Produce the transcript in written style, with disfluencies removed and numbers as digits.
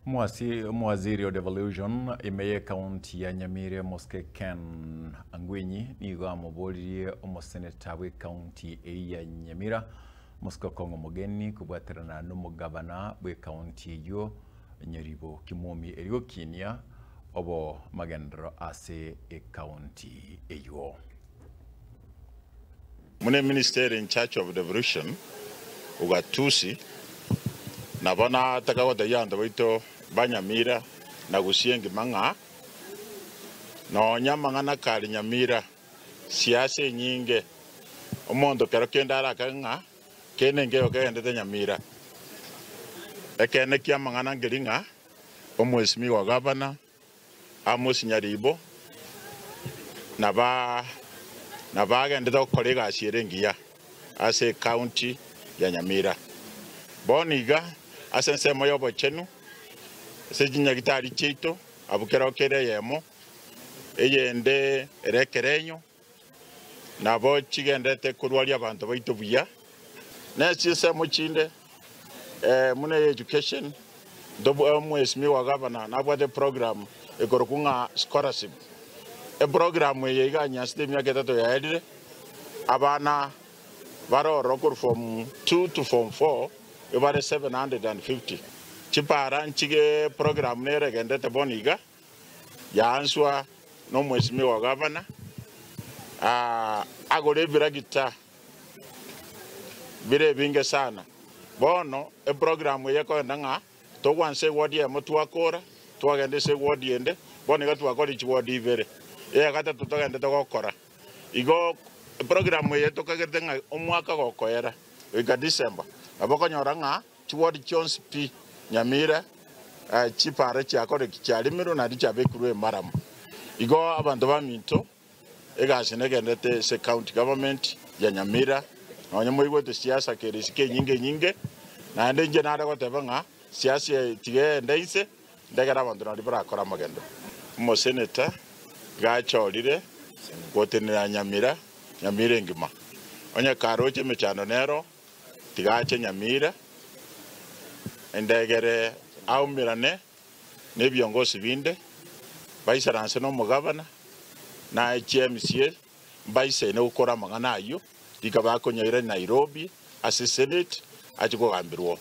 Omwasi omowaziri o Devolution ime y'ecounty ya Nyamira Mosike Ken Angwenyi nigo amoboririe omoseneta bw'ecounty eyio ya Nyamira Mosike Okong'o Mogeni kobwaterana nomogabana bw'ecounty eyio Nyaribo Kimumi erio gokinia obomagenderero ase ecounty eyio. Buna eminister ere in charge of devolution, ugatusi, nabo nataka gotebia abanto baito ba Nyamira na Gusii engima ng'a nonya amang'ana kare Nyamira, siasa enyinge, omonto kero kende arakage ng'a kende nkeigo kegendete Nyamira. Ekeene ki'amang'ana nkeri ng'a omwesimigwa gavana Amos Nyaribo nabagendete gokora egasi ere engiya ase ecounty ya Nyamira. Bono iga ase ensemo y'obochenu ase chinyagitari chiaito abwo kero kere eyemo, eyende ere ekerenyo, nabo chigenderete korwaria abanto baito buya. Ne chinsemo chinde buna eye education, omwesimigwa gavana nabwate eprogram ekorokwa ng'a scholarship. Eprogram eye iga anyansete emiaka etato yaerire, abana bare ororo korwa form two to form four ebare 750. Chipara nchige eprogram nere egenderete bono iga. Yaanswa nomwesimigwa gavana, agore ebiragita bire ebinge sana. Bono eprogramu eye ekogenda ng'a togwansa eward eyemo twakora, twagenda ase eward ende, bono iga twakorire chiward ibere, eya gatato togendete gokora. Igo eprogramu eye tokagerete ng'a omwaka gokoera goika December, nabo okonyora ng'a Chiwodi chionsi pi Nyamira chipara chiakoreki chiarimirwe naende chiabekirwe emaramo. Igo abanto baminto egasi negenderete ase county government ya Nyamira nonye moigwete siasa kere isiko enyinge enyinge naende inche nare goteba ng'a siasa eye tiga egende inse ndegere abanto nario barakore amagendo. Omosenator iga achorire gotenena Nyamira, Nyamira engima. Onye karoche emechando nero. Tiga ache Nyamira, endegere aumerane nebiongosi binde, baisaranse nomogabana, na chiMCA mbaisaine gokora amang'ana ayio, rika bakonyaira Nairobi ase Senate ache kogambirwa oo.